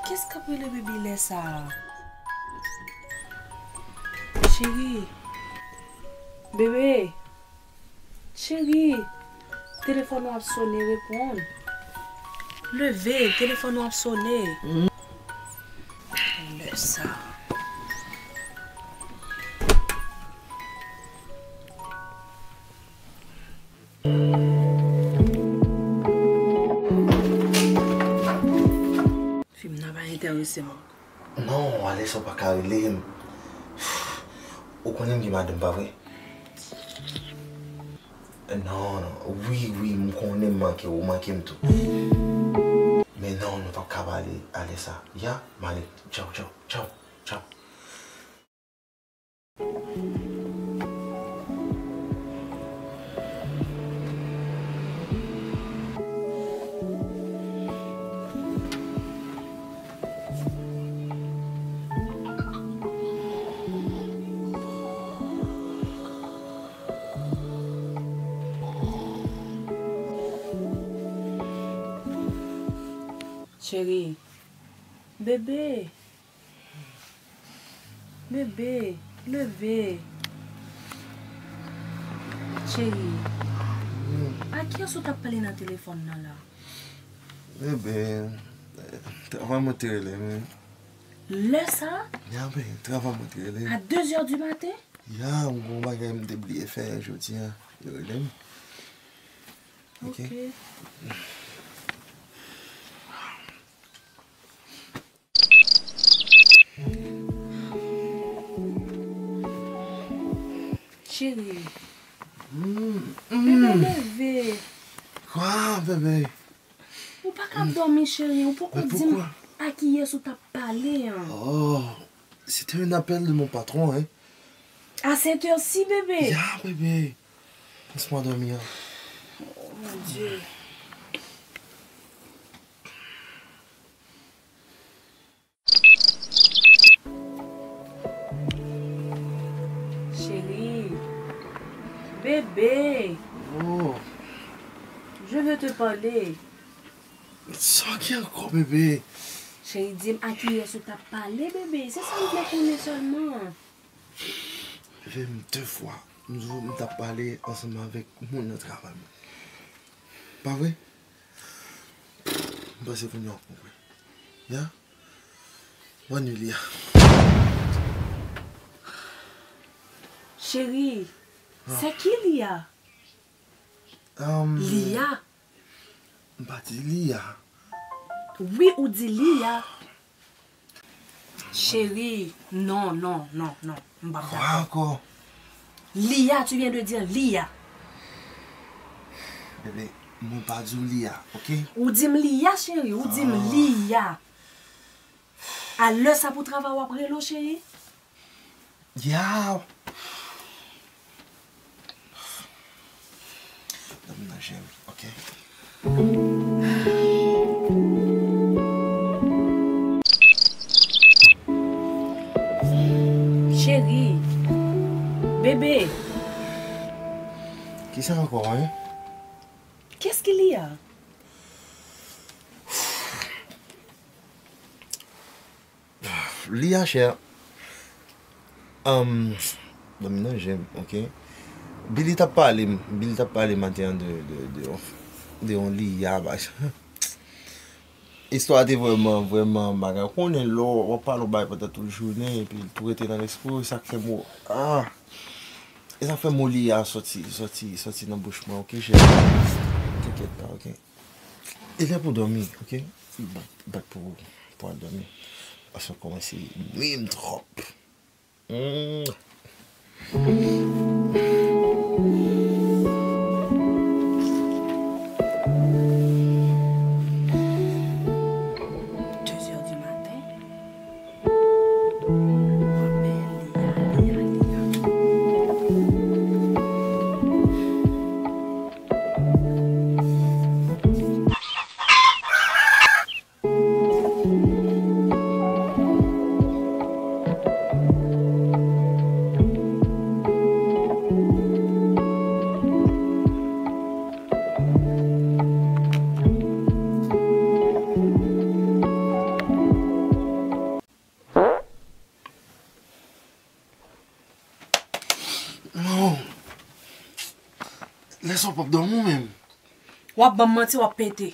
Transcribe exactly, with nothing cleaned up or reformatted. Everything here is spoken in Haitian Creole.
Kiyès k ap rele bebe lè sa a? Cheri. Bebe. Cheri. Telefòn ou ap sone, reponn. Leve, telefòn ou ap sone. Lè sa a. Fi m nan pa enterese m. Non, Alessa, w pa ka rele m. Ou konnen m gen madanm, pa vre? Non, non. Wi, wi, m konnen m manke w, ou manke m tou. Men non, nou p ap ka pale, Alessa. Ya, m ale. Tchaw, tchaw, tchaw, tchaw. Cheri, bebe. Bebe, leve. Cheri, a kiyès ou t ap pale nan telefòn nan la? Bebe, travay mwen te rele m wi. Lè sa a? Ya, bebe, travay mwen te rele m. A de zè di maten? Ya, m gen yon bagay m te bliye fè jodi a. Yo rele m. Ok. Ok. Cheri. Mm, bebe, mm. Leve. Kwa, bebe? Ou pa ka dòmi, cheri. Ou poko di m a kiyès ou t ap pale an. Oh, c'était un appel de mon patron, hein. À cette heure-ci, bébé? Ya, bebe. Laisse-moi dormir. Oh, mon Dieu. Chérie, bébé. Oh. Je veux te parler. Sa ki ankò, bebe? Cheri, di m a kiyès ou t ap pale, bebe. Se sa m vle konnen sèlman. Bebe, m de fwa, m di w m t ap pale ansanm avèk moun nan travay mwen. Pa vre? M panse kounye a w konprann. Ya? Bòn nwi, Lia. Cheri, se ki Lia? Lia. M pa di Lia. Wi, ou di Lia. Cheri, non, non, non, non. M p ap dakò. Kwa ankò? Lia, tu viens de dire Lia. Bebe, mwen pa di w Lia, ok? Ou di m Lia, cheri, ou di m Lia. A lè sa pou travay w ap rele w, cheri? Yaw! Dòmi nan je m, ok? Cheri, bebe. Kisa ankò, en? Kiyès ki Lia? Lia, chè. Anm, dòmi nan je m, ok? Billy t ap pale m, Billy t ap pale maten an de, de, de, de yon Lia, baz. Istwa a te vrèman, vrèman bagay. Ou konnen lè w ap pale yon bagay pandan tout jounen, epi l tou rete nan lespri w, e sa k fè mo, ah! E sa k fè mo Lia soti, soti, soti nan bouch mwen, ok, chè? Tenkèt pa, ok? E lè pou dòmi, ok? Bat, bat pou, pou al dòmi. Paske w kòmanse nwi m twòp. Mm. De zè di maten. Non. Lè sa w p ap dòmi w menm. W ap ban m manti, w ap pete.